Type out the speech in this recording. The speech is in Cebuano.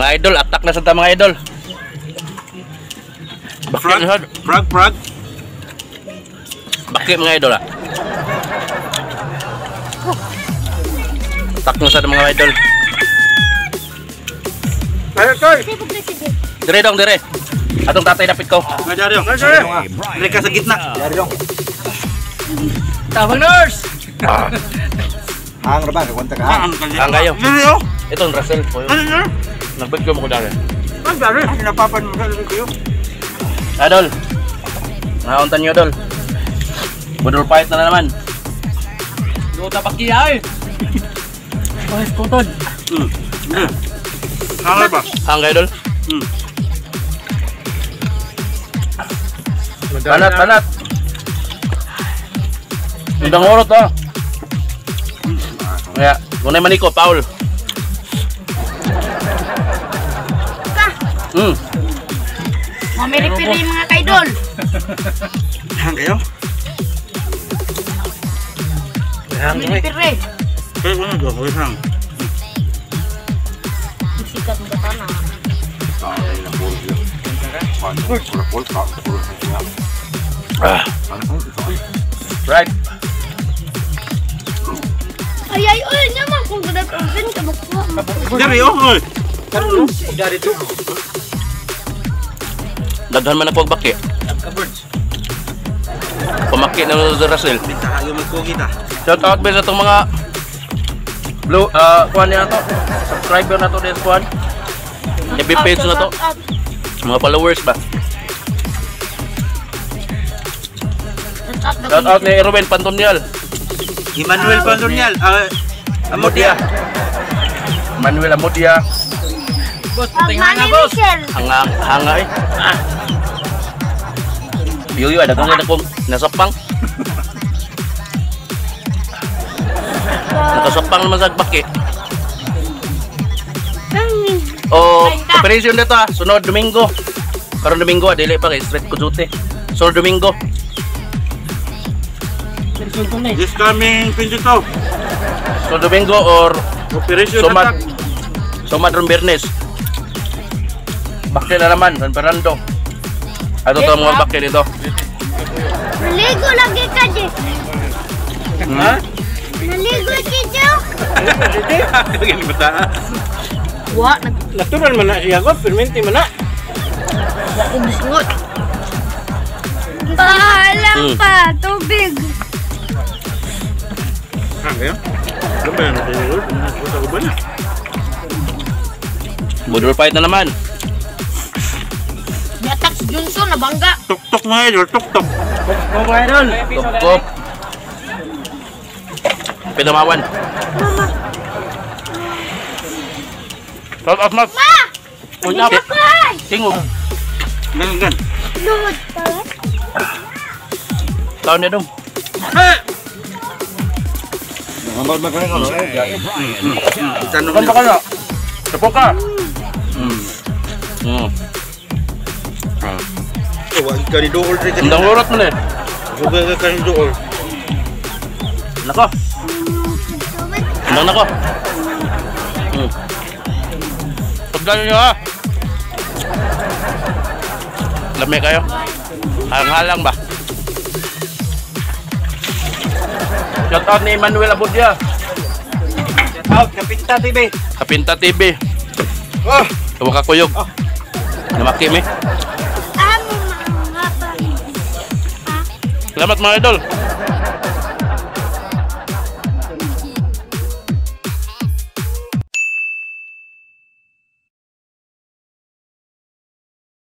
Mga idol, attack na sa ta mga idol. Bakit na sad? Frog, frog. Bakit mga idol ah? Attack na sa mga idol. Dire dong, dire. Atong tatay dapit ko. Nga dong. Dire ka sa gitna. Tabang nurse. Hang ra ba kwenta ka? Hang kayo. Itong Russell po. Nagbit ko mo ko dali. Ang dali, sinapapan mo sa kayo. Adol. Nauntan niyo dol. Budol fight na naman. Luta paki ay. Oy, putod. Hang ba? Hang kayo dol. Banat, banat. Undang orot ah. Kaya, kunay maniko, Paul. Mamiri-piri mga kaidol. Hang kayo? Mamiri-piri. Kaya ko na doon, hang. Sikat ng katana. Right. Ay ay oy, naman kung ganap ang bin ka makuha. Dari oh, oy. Dari to. Daghan man ako og baki. Pamaki na sa Russell. Tayo magkugi ta. Shout out ba sa itong mga blue kuan niya na to. Subscriber na to din kuan. FB page na to. Mga followers ba? Shout out ni Erwin Pantonial. Emmanuel Pantonial. Amodia. Manuel Amodia. Boss, puting hanga boss. Hanga, hanga eh. Ah. Yuyo, ada kong ada kong nasapang. Nakasapang naman sa baki. Oh, operation dito ah. Sunod Domingo. Karon Domingo, dili pa kay straight ko duty. Sunod Domingo. This coming 22. Sunod Domingo or Operation Sumad. Sumad ron Biyernes. Bakit na naman, San Fernando. Ato to mga bakit dito. Naligo lagi ka di. Ha? Naligo si Jo. Gani bata. Wa natural man na siya ko, permente man na. nagbisingot. Pahalang pa tubig. Hang kayo? Lumayan na tayo. Budol fight na naman. Ni-attack si Johnson na bangga. Tok-tok mga idol, tok-tok. Tok mga idol. Tok-tok. Pinamawan. Mama. Shout out Max. Ma! Una. Tingog. Gan gan. Luhod pa. Taon niya dong. Nangambal ba kayo no? Tanong Kan pa kayo? Tapo ka. Wa ka ni dool dre. Undang urot man eh. Wa ka ni dool. Nako. Undang nako. Pagdalo nyo ha. Lami kayo. Halang-halang ba? Shout out ni Manuel Abudia. Shout out Kapinta TV. Kapinta TV. Oh, Tawa ka kuyog. Namaki mi. Amo mga pa. Salamat mga idol.